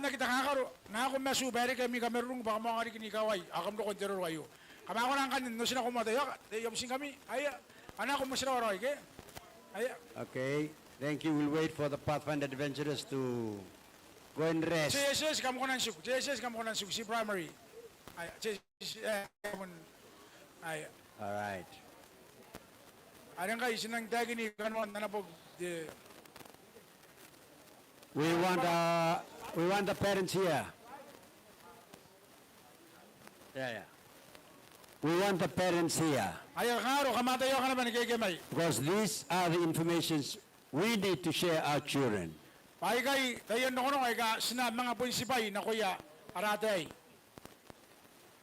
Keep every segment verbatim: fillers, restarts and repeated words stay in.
Aki takakaro, nako matu bwa e reke ami kamarurung bwa kam aonga riki n ikawai ao kam roko n te roro aio. Kam a kona ngkanne n otinako moa taiaoka, tao I a butingkami. Aia, a nako motirawa raoi ke? Aia. Okay, thank you. We'll wait for the Pathfinder Adventurers to go and rest. Te SS kam kona n tiku, te SS kam kona n tiku, ti primary. Aia, te SS, e, aia. All right. Are ngkai ti nang taekini kanoan ana boki te We want, uh, we want the parents here. Yeah, yeah. We want the parents here. Aia, kangaro, kam a taiaoka naba ni kekemai. Because these are the informations we need to share our children. Bwa aikai taian rongorongo aika ti na manga bon tibwai nakoia ara ataei.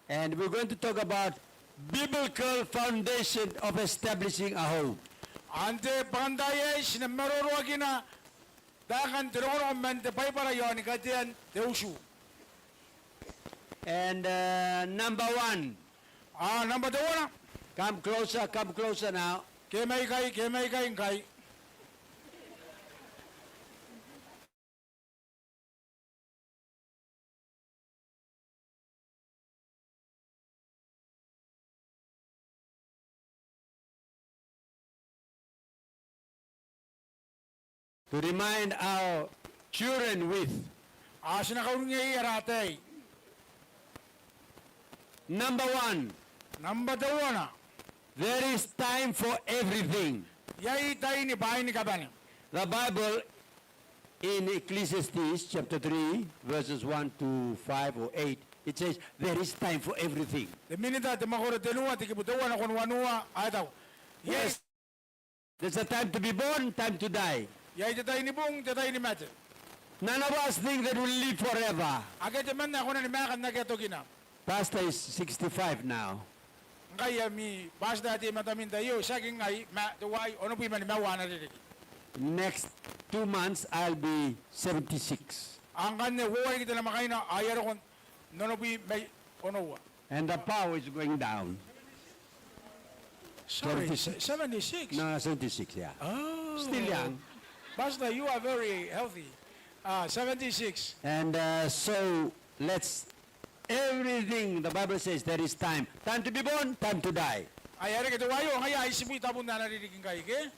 And we're going to talk about biblical foundation of establishing a home. Ao n te bwakantaai aei ti na maroroakina taekan te rongorongo man te Baibara iaon katean te utu. And, uh, number one. Ao nambwa teuana. Come closer, come closer now. Kemai ikai, kemai ikai ngkai. To remind our children with. Ao ti na kauringiia ara ataei. Number one. Nambwa teuana. There is time for everything. Iai tai ni bwaai ni kabane. The Bible in Ecclesiastes chapter three, verses one to five or eight, it says there is time for everything. Te Minita te mwakoro tenua, te kibu teuana nakon wanua, ao e taku. Yes. There's a time to be born, time to die. Iai te tai ni bung, te tai ni mate. None of us think that we'll live forever. Akea temanna ae kona ni maeka n akea tokina. Pastor is sixty-five now. Ngkai ami bwatita ae teimatoami n tai aio, tiaki ngai, ma teuaei onobwi ma nimaua ana ririki. Next two months, I'll be seventy-six. Ao ngkanne uoua riki te namwakaina, ao I a roko n onobwi ma onoua. And the power is going down. Sorry, seventy-six. Se-, seventy-six? No, seventy-six, yeah. Oh. Still young. Pastor, you are very healthy. Ah, seventy-six. And, uh, so, let's, everything, the Bible says there is time. Time to be born, time to die. Ae e reke teuaei ao ngaia ai tibwi tabun ana ririki ngkai, ke?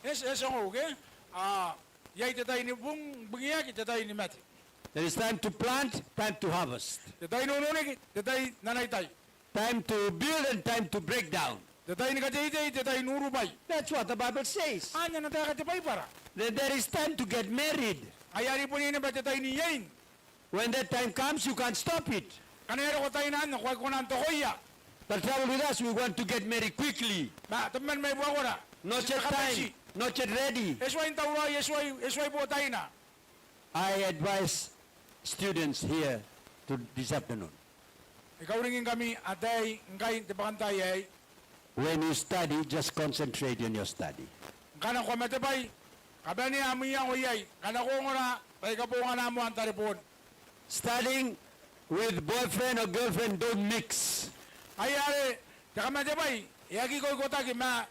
Yes, yes, ongo, ke? Ah, iai te tai ni bung, bungiaki, te tai ni mate. There is time to plant, time to harvest. Te tai n ununiki, te tai n anai tai. Time to build and time to break down. Te tai ni kateitei, te tai n urubwai. That's what the Bible says. Anne ana taeka te Baibara. Then there is time to get married. Ngaia are bon iai naba te tai n iein. When that time comes, you can't stop it. Ngkana e roko taina anne, ko aki kona n tokoia. The trouble with us, we want to get married quickly. Ma tabeman mai buakora. Not yet time, not yet ready. E tuai n tauraoi, e tuai, e tuai bo taina. I advise students here to this afternoon. I kauringingkami ataei ngkai n te bwakantaai aei. When you study, just concentrate on your study. Ngkana ko kamatebwai, kabanea am iango iai, ngkana ko ongora, bwa I kabongana moa n tareboon. Studying with boyfriend or girlfriend, don't mix. Ngaia are, te kamatebwai, e aki ikoikotaki ma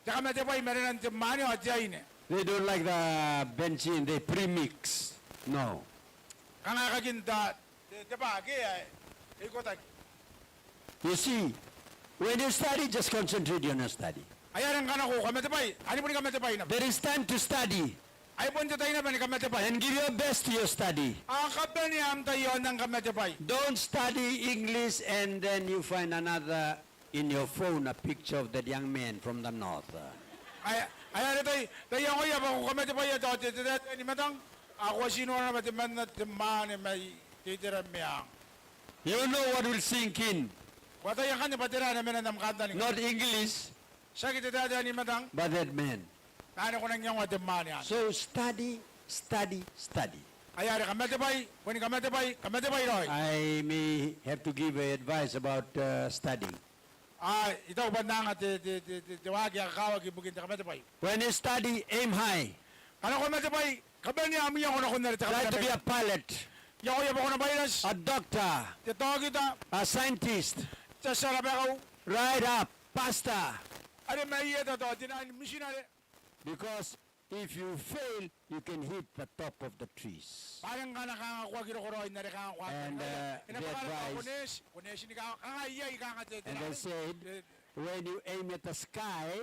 te kamatebwai marenan te mwaane ao te aine. They don't like the benzene, they premix. No. Kanga e kakin ta, te, te bwa, ke, e, e ikotaki. You see, when you study, just concentrate on your study. Ngaia are ngkana ko kamatebwai, aniboni kamatebwai naba. There is time to study. Ai bon te tai naba ni kamatebwai. And give your best to your study. Ao kabanea am tai iaon am kamatebwai. Don't study English and then you find another in your phone, a picture of that young man from the north. Ae, ae are tai, taiangoia bwa ko kamatebwaia tao te, te taetae ni matang, ao ko a tii nora naba temanna te mwaane mai te itera meang. You know what will sink in. Ko ataia ngkanne bwa tera ae na mena n am kantaninga. Not English. Tiaki te taetae ni matang. But that man. Ma ane ko nang iangoa te mwaane anne. So study, study, study. Ae are kamatebwai, boni kamatebwai, kamatebwai raoi. I may have to give a advice about, uh, studying. Ao I taku bwa N na anga te, te, te, te, te waaki ae kakawaki ibukin te kamatebwai. When you study, aim high. Ngkana ko kamatebwai, kabanea am iango nakon are te kamatebwai. Try to be a pilot. Iangoia bwa ko na bwairati. A doctor. Te taokita. A scientist. Te tia rabakau. Right up, pastor. Are mai eta tao te naan mitinare. Because If you fail, you can hit the top of the trees. Bwa are ngkana ko kanga ko aki roko raoi n are kanga ko aki. And, uh, they advised, ko neeti, ko neeti ni kanga, kanga iai kanga te, te, and they said, te, when you aim at the sky,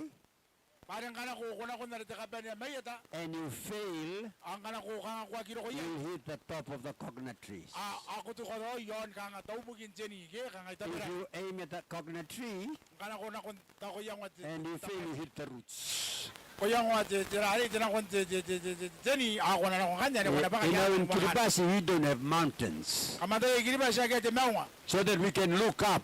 bwa are ngkana ko, ko nakon are te kabanea mai eta, and you fail, ao ngkana ko kanga ko aki roko iai, you'll hit the top of the coconut trees. A, a ko tuka raoi iaon kanga taubukin teni, ke kanga i Taberake. If you aim at the coconut tree, ngkana ko nakon, tao ko iangoa te, and you fail, you hit the roots. Ko iangoa te, te ra arei, te nakon te, te, te, te, te teni, ao ko na nako ngkanne, are ko na bwaka. You know, in Kiribati, we don't have mountains. Kam ataia i Kiribati akea te maunga. So that we can look up.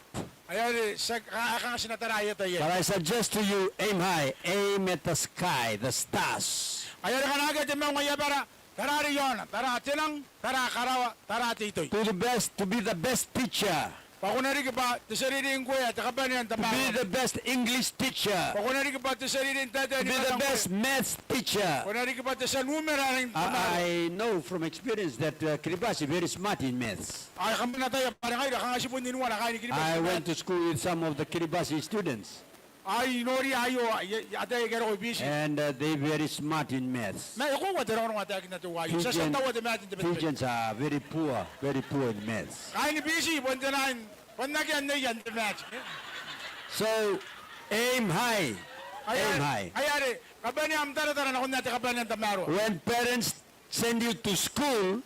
Ai are, ti a, a, a kanga ti na tara eta iai. But I suggest to you, aim high, aim at the sky, the stars. Ai are ngkana akea te maunga i abara, tara are iaona, tara te nang, tara karawa, tara te itoi. To the best, to be the best teacher. Bwa ko na riki bwa te tia reirei ngkoe ae te kabanea n tamaroa. To be the best English teacher. Bwa ko na riki bwa te tia reirei n taetae ni kataia ngkoe. To be the best maths teacher. Ko na riki bwa te tia numera n tamaroa. I, I know from experience that, uh, Kiribati very smart in maths. Ao kam na ataia bwa are ngaira kanga ti bon inuara kaain Kiribati. I went to school with some of the Kiribati students. Ao I noria aio, ataei aika a roko i Biti. And, uh, they very smart in maths. Ma e koaua te rongorongo ae taekinna teuaei. Ti a tia n taua te maati n te Betebeke. Fijians are very poor, very poor in maths. Kaain Biti bon te naan, bon akea nneia n te maati. So, aim high. Aim high. Ai are, kabanea am taratara nakon ae te kabanea n tamaroa. When parents send you to school,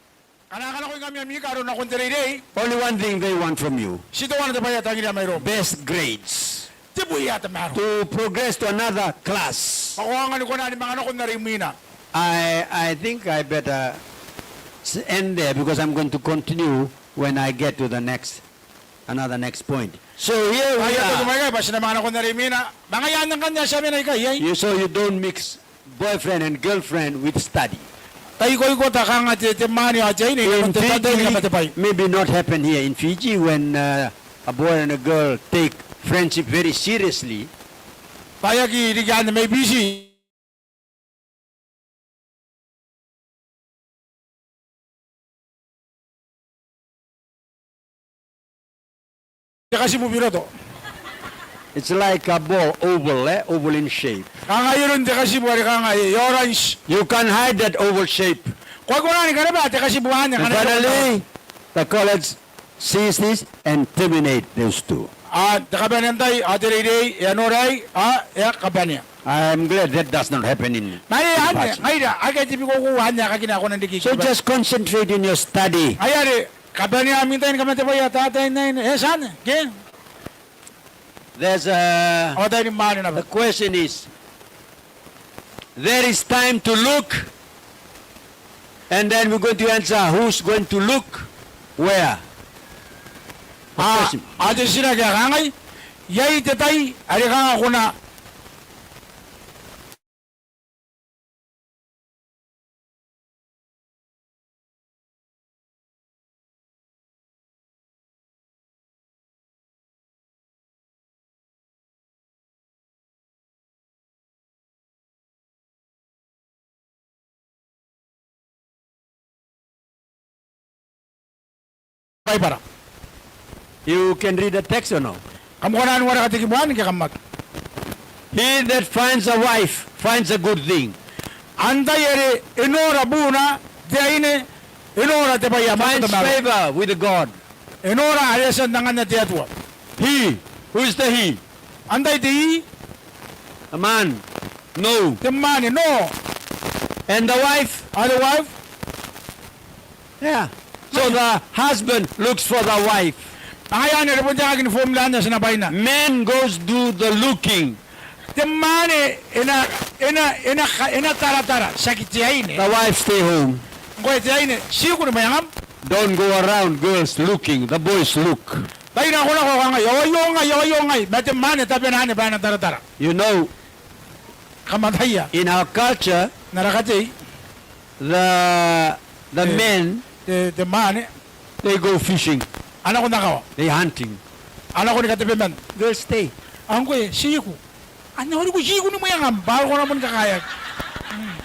ngkana a kanakoingkami ami karo nakon te reirei, only one thing they want from you. Ti teuana te bwai ae a tangiria mairoum. Best grades. Te bwai ae tamaroa. To progress to another class. Bwa ko aonga ni kona ni manga nako n are imwina. I, I think I better s-, end there because I'm going to continue when I get to the next, another next point. So here we are. Ao I a taku mai ikai bwa ti na manga nako n are imwina. Ma ngaia anne ngkanne ae ti a mena ikai iai. You, so you don't mix boyfriend and girlfriend with study. Tai ikoikota kanga te, te mwaane ao te aine inanon te, te taetae ni kamatebwai. In Fiji, maybe not happen here in Fiji when, uh, a boy and a girl take friendship very seriously. Bwa e aki riki anne mai Biti. Te katibu biroto. It's like a ball, oval, eh? Oval in shape. Kanga iroun te katibu are kanga e orange. You can't hide that oval shape. Ko aki kona ni karaba te katibu anne. And finally, the college sees this and terminate those two. Ao te kabanea n tai, ao te reirei, e a nora aei, ao e a kabanea. I am glad that does not happen in Kiribati. Ma ngaira, akea te bikoukou anne ae kakina ae kona n riki i Kiribati. So just concentrate in your study. Ai are, kabanea am tai ni kamatebwai, taetae n aine, e tia anne, ke? There's a, ao tai ni mwaane naba. The question is, there is time to look, and then we're going to answer who's going to look where. A, a te titiraki ae kangai, iai te tai are kanga ko na Baibara. You can read the text or no? Kam kona ni wareka te kibu anne ke kam aki? He that finds a wife finds a good thing. Antai are e nora buuna te aine, e nora te bwai ae mwaiti. Finds favor with God. E nora are e a tia n anganna te Atua. He, who is the he? Antai te he? A man. No. Te mwaane, no. And the wife? Ao te wife? Yeah. So the husband looks for the wife. Ngaia anne are bon te kanganga ni formula anne ae ti na bwaina. Man goes do the looking. Te mwaane e na, e na, e na ka-, e na taratara, tiaki te aine. The wife stay home. Ngkoe te aine, tiku ni mwengam. Don't go around girls looking, the boys look. Tai nakonako ao kangai, ao aio ngai, ao aio ngai, ma te mwaane tabena anne bwa e na taratara. You know, kam ataia, in our culture, n ara katei, the, the men, te, te mwaane, they go fishing. A nako n akawa. They hunting. A nako ni katebeman. Girls stay. Ao ngkoe, tiku. Anne ao tiku, tiku ni mwengam, bwa ko na bon kakaeaki. Mm.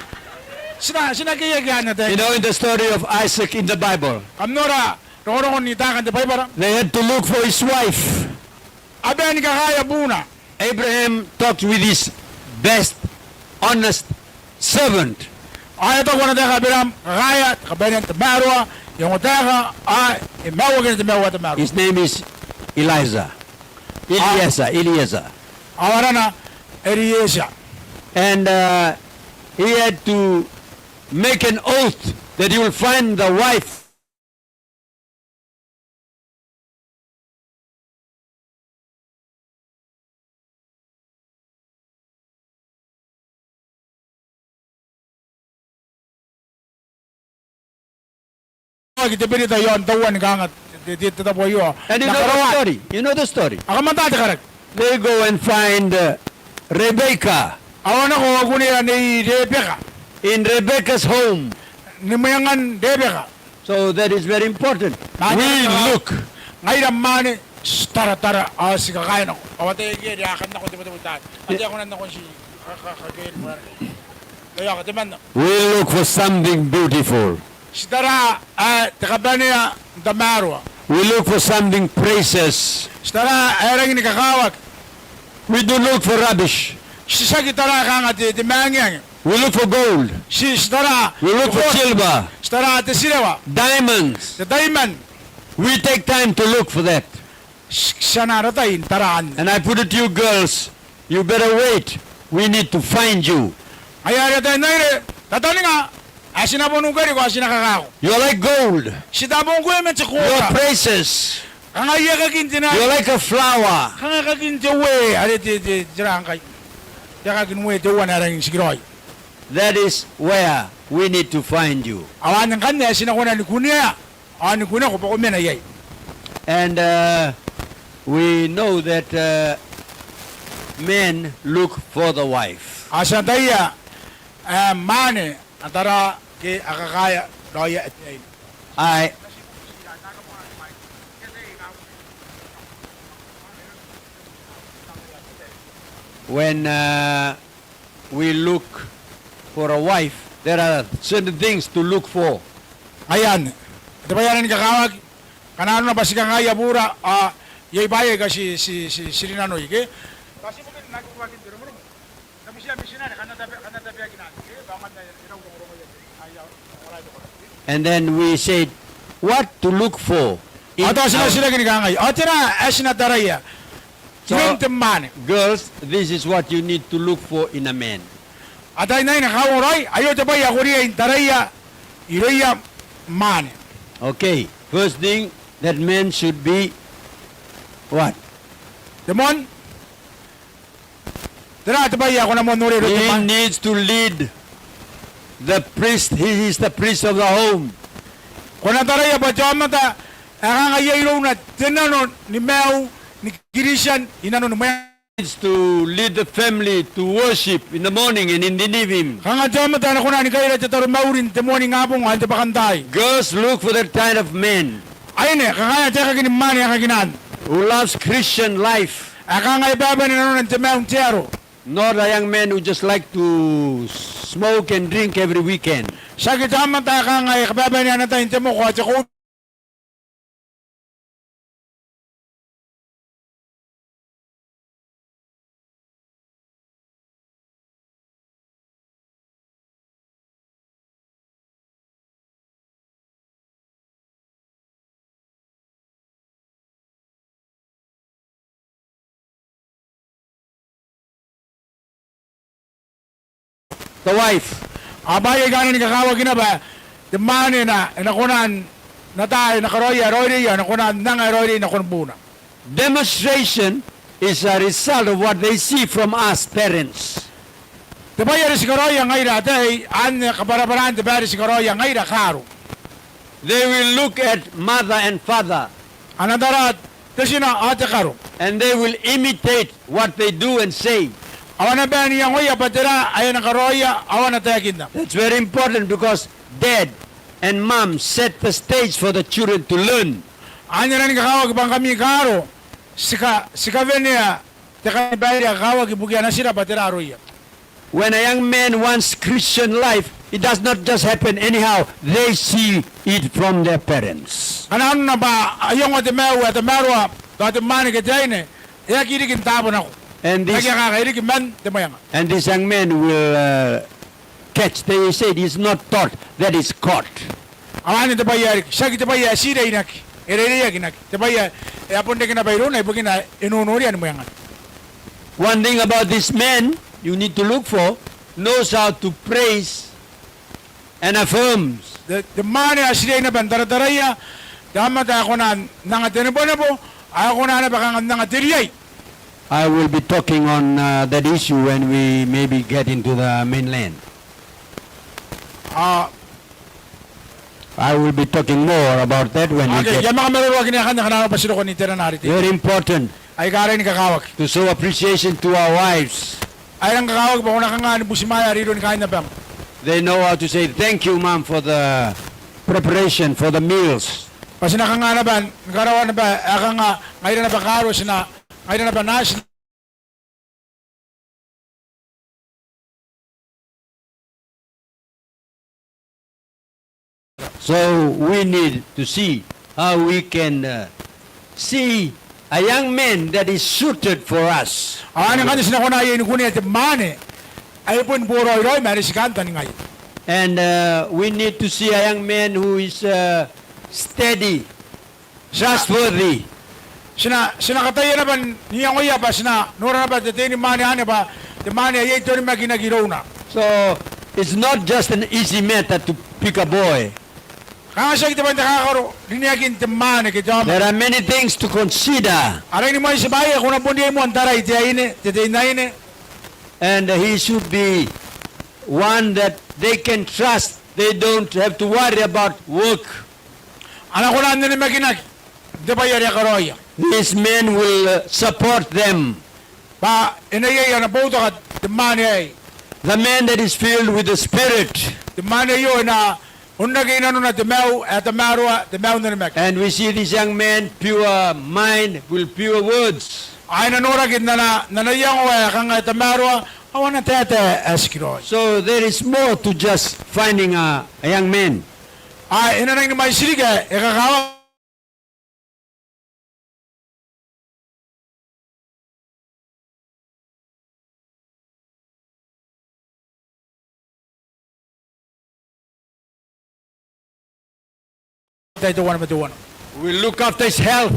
Ti na, ti na keiaki anne. You know, in the story of Isaac in the Bible, kam nora rongorongon Itaaka n te Baibara. They had to look for his wife. A bane ni kakaea buuna. Abraham talked with his best, honest servant. Ao e a taku ana taeka Aberaam, kakaea te kabanea n tamaroa, e ongotaeka, ao e maiuakina te maiu ae tamaroa. His name is Eliza. Eliezer, Eliezer. Ao arana Eliezer. And, uh, he had to make an oath that he will find the wife. Aki te berita iaon tauan kanga te, te, te tabo aio. And you know the story. You know the story. A kamata te karaki. They go and find, uh, Rebecca. Ao a nako ao a kunea Nei Rebeka. In Rebecca's home. Ni mwengan Rebeka. So that is very important. We look. Ngaira mwaane ti taratara ao ti kakaea nako. Ao ataei ake a kan nako n te botebotaki. Ataei a kona n nako n ti ka, ka, ka, ke, ke, ke, temanna. We look for something beautiful. Ti tara, a, te kabanea n tamaroa. We look for something precious. Ti tara ae rangi ni kakawaki. We do look for rubbish. Ti aki tara kanga te, te mwaangeange. We look for gold. Ti, ti tara. We look for silver. Ti tara te tirewa. Diamonds. Te diamond. We take time to look for that. Ti, ti ana ara tai n tara anne. And I put it to you girls, you better wait. We need to find you. Ngaia are ataei n Naire, tataninga, ae ti na bon ukeriko, ae ti na kakako. You are like gold. Ti tabe ngkoe ma te koora. You are precious. Kanga iai kakin te nai. You are like a flower. Kanga kakin te ue, are te, te, te rangkai. Te kakin ue teuana ae rangi n tikiraoi. That is where we need to find you. Ao anne ngkanne ae ti na kona ni kunea. Ao ni kunea ko bako mena iai. And, uh, we know that, uh, men look for the wife. Ao ti ataia ae mwaane a tara ke a kakaea raoia ataeina. I, when, uh, we look for a wife, there are certain things to look for. Ngaia anne. Te bwai ae rangi ni kakawaki, ngkana arona bwa ti kangai abura, ao iai bwaai aika ti, ti, ti, ti rinanoi, ke? Bwa ti bukin naki uruakin te rongorongo. Kam bitiia mitinare, kam na tabe, kam na tabeakinaki, ke? Bwa ngkana e rau rongorongo iai, ai, ai, ai, ai, ai. And then we said, what to look for in our... Ao tao ti na titiraki ni kangai, ao tera ae ti na taraia iroun te mwaane. So, girls, this is what you need to look for in a man. Ataei n Naire, kauoua raoi, aio te bwai ae ko riai n taraia irouia mwaane. Okay, first thing, that man should be what? Te moan. Tera te bwai ae ko na moan noria iroun te mwaane? He needs to lead the priest. He is the priest of the home. Ko na taraia bwa te aomata ae kanga iai irouna te nano ni maiu ni Kristian i nanoni mwaengana. Needs to lead the family to worship in the morning and in the evening. Kanga te aomata ae na kona ni kaira te taromauri n te moaningabong ao n te bwakantaai. Girls look for that kind of man. Aine, kakaea taekakin mwaane ae kakinna. Who loves Christian life. Ae kanga e babane nanona n te maiu n te aro. Not a young man who just like to smoke and drink every weekend. Tiaki te aomata ae kanga e kababanea ana tai n te moko ao te kou. The wife. Ao bwaai aika a na ni kakawaki naba, te mwaane e na, e na kona n ata ae e na karaoia ae raoiroi, e na kona n anga ae raoiroi nakon buuna. Demonstration is a result of what they see from us parents. Te bwai are ti karaoia ngaira ataei, anne kabwarabwaraan te bwai are ti karaoia ngaira kaaro. They will look at mother and father. A na tara te tina ao te karo. And they will imitate what they do and say. Ao a na bae n iangoia bwa tera ae a na karaoia ao a na taekinna. That's very important because dad and mom set the stage for the children to learn. Anne e rangi ni kakawaki bwa ngkami kaaro ti ka, ti kawenea te kainibaire ae kakawaki ibukiia natira bwa tera aroia. When a young man wants Christian life, it does not just happen anyhow. They see it from their parents. Ngkana arona bwa a iangoa te maiu ae tamaroa tao te mwaane ke te aine, e aki riki n taabo nako. And this, e aki akaka, e riki man te mwenga. And this young man will, uh, catch. They said, "He's not taught, that is caught." Ao anne te bwai ae riki, tiaki te bwai ae ti reireinaki, e reireiaki n aki, te bwai ae e a bon reke naba irouna ibukina e nonoria ni mwengana. One thing about this man you need to look for, knows how to praise and affirms. Te, te mwaane ae ti riai naba n tarataraia, te aomata ae kona n anga te nebonebo, ae kona naba kanga n anga te riai. I will be talking on, uh, that issue when we maybe get into the mainland. A, I will be talking more about that when we get. Okay, I a manga maroroakinna akanne ngkana arona bwa ti roko n iterana are te. Very important. Aika a riai ni kakawaki. To show appreciation to our wives. Ae rang kakawaki bwa ko na kanga ni butimwaea riro ni kaain abam. They know how to say, "Thank you, Mum, for the preparation for the meals." Bwa ti na kanga naba ni karaoa naba ae kanga ngaira naba kaaro ti na, ngaira naba natina. So we need to see how we can, uh, see a young man that is suited for us. Ao anne ngkanne ti na kona iai ni kunea te mwaane ae bon boraoi raoi ma are ti kantaningaia. And, uh, we need to see a young man who is, uh, steady, trustworthy. Ti na, ti na kataia naba n iangoia bwa ti na nora naba te teinimwaane anne bwa te mwaane ae iai te onimakinaki irouna. So, it's not just an easy matter to pick a boy. Kanga tiaki te bwai n takakaro rineakin te mwaane ke te aomata. There are many things to consider. A rangi ni mwaiti bwaai aika ko na bon riai moa n tarai te aine, te teinnaine. And he should be one that they can trust. They don't have to worry about work. A na kona n onimakinaki n te bwai are a karaoia. This man will, uh, support them. Bwa e na iai ana boutoka te mwaane aei. The man that is filled with the Spirit. Te mwaane aio e na onrake i nanona te maiu ae tamaroa, te maiu n onimaki. And we see this young man, pure mind, with pure words. Ao e na noraki n ana, n ana iango ae kanga e tamaroa, ao ana taetae ae tikiraoi. So there is more to just finding a, a young man. Ao e na rangi ni mwaiti riki ae e kakawaki. Teuana ma teuana. Will look after his health.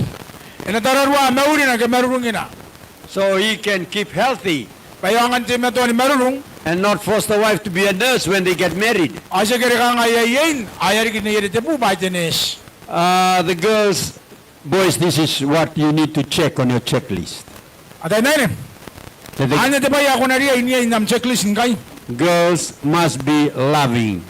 E na tararua maurina ke marurungina. So he can keep healthy. Bwa e aonga n teimatoa ni marurung. And not force the wife to be a nurse when they get married. Ao ti aki reke kanga iai iein ae e a riki n iere te buu bwa te neeti. Uh, the girls, boys, this is what you need to check on your checklist. Ataei n aine. Anne te bwai ae ko na riai n iai n am checklist ngkai. Girls must be loving.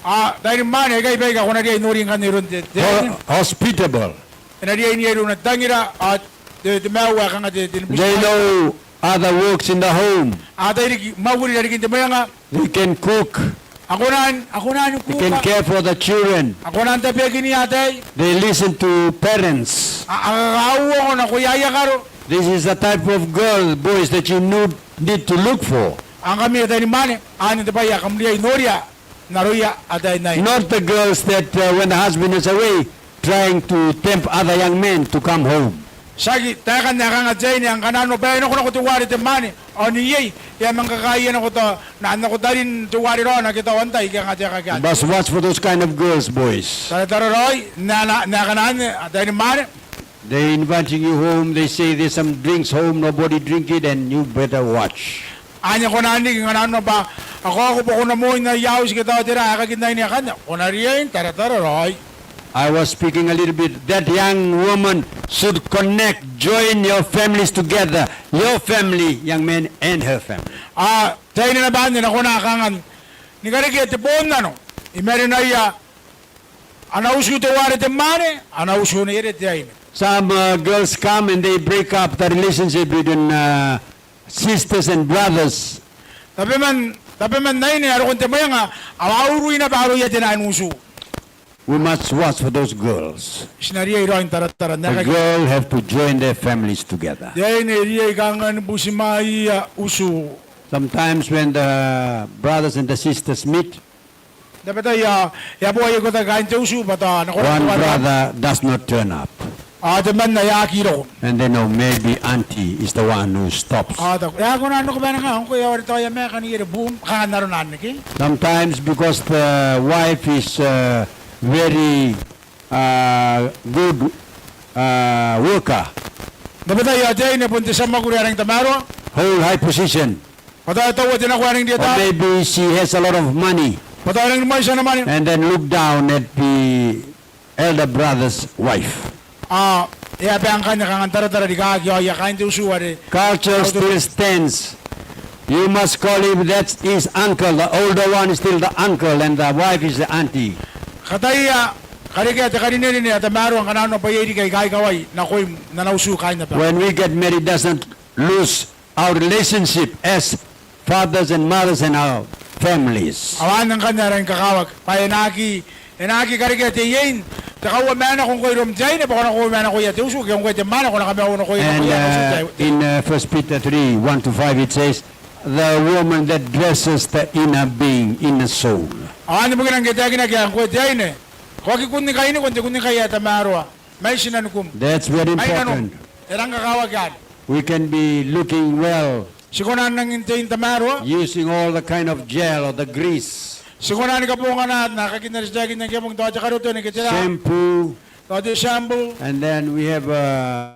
A, teinimwaane, aikai baika ko na riai n nori ngkanne iroun te, te aine. Ho-, hospitable. E na riai n iai irouna te tangira, a, te, te maiu ae kanga te, te ni butimwaea. They know other works in the home. A ataei riki mwakuri irarikin te mwenga. They can cook. A kona n, a kona ni kuka. They can care for the children. A kona n tabeakinia ataei. They listen to parents. A, a kakauongo nakoia aiakaro. This is the type of girl, boys, that you need, need to look for. Ao ngkami ataeinimwaane, anne te bwai ae kam riai n noria n aroia ataeinnaine. Not the girls that, uh, when the husband is away, trying to tempt other young men to come home. Tiaki taekan ae kanga te aine ae ngkana nanona bwa e nakonako teuare te mwaane, ao n iai, e a manga kakaea nako tao, n na nako tarin teuare raona ke tao antai ke kanga taekaki anne. Must watch for those kind of girls, boys. Taratara raoi n aekana, n aekana anne, ataeinimwaane. They inviting you home, they say there's some drinks home, nobody drink it, and you better watch. Anne ko na anne riki ngkana nanona bwa a kaoka bwa ko na moi n aia auti ke tao tera aekakin aine akanne, ko na riai n taratara raoi. I was speaking a little bit, that young woman should connect, join your families together, your family, young man, and her family. A, te aine naba anne e na kona kanga ni karekea te boonnano i marenaia ana utu teuare te mwaane, ana utu neiere te aine. Some, uh, girls come and they break up the relationship between, uh, sisters and brothers. Tabeman, tabeman aine ae rokon te mwenga, ao a urui naba aroia te naan utu. We must watch for those girls. Ti na riai raoi n taratara n aekaki. A girl have to join their families together. Te aine e riai kanga ni butimwaeia utu. Sometimes when the brothers and the sisters meet, tabetai ao e a boa ikotaki kaain te utu bwa tao a nakonako teuare. One brother does not turn up. Ao temanna e aki roko. And then, oh, maybe auntie is the one who stops. Ao taku, e a kona n roko bwa e na kanga ngkoe ao are tao e a maeka n iere buum, kanga n arona anne, ke? Sometimes because the wife is, uh, very, uh, good, uh, worker. N tabetai ao te aine bon te tia mwakuri ae rangi n tamaroa. Hold high position. Bwa tao e taua te nako ae rangi n rietata. Or maybe she has a lot of money. Bwa tao e rangi ni mwaiti ana mwane. And then look down at the elder brother's wife. Ao e a bae ngkanne kanga n taratara rikaaki aia kaain te utu are. Culture still stands. You must call him, that's his uncle. The older one is still the uncle, and the wife is the auntie. Kataia, karekea te karinerine ae tamaroa ngkana nanona bwa iai riki aika ikawai nakoim n ana utu kaain naba. When we get married, doesn't lose our relationship as fathers and mothers and our families. Ao anne ngkanne ae rangi ni kakawaki bwa e na aki, e na aki karekea te iein, te kauomanako ngkoe iroum te aine bwa ko na kauomanakoia te utu, ke ngkoe te mwaane ko na kamaiunakoia. And, uh, in, uh, First Peter three, one to five, it says, "The woman that dresses the inner being, inner soul." Ao anne bukina ngke e taekinaki ae ngkoe te aine ko aki kunnikai nikon te kunnikai ae tamaroa mai tinanikum. That's very important. Mai nanom. E rangi ni kakawaki anne. We can be looking well. Ti kona n rangi n tei n tamaroa. Using all the kind of gel or the grease. Ti kona ni kabongana nakakina, ti taekinna ngke e a bong tao te karoto ke tera. Shampoo. Tao te shampoo. And then we have, uh,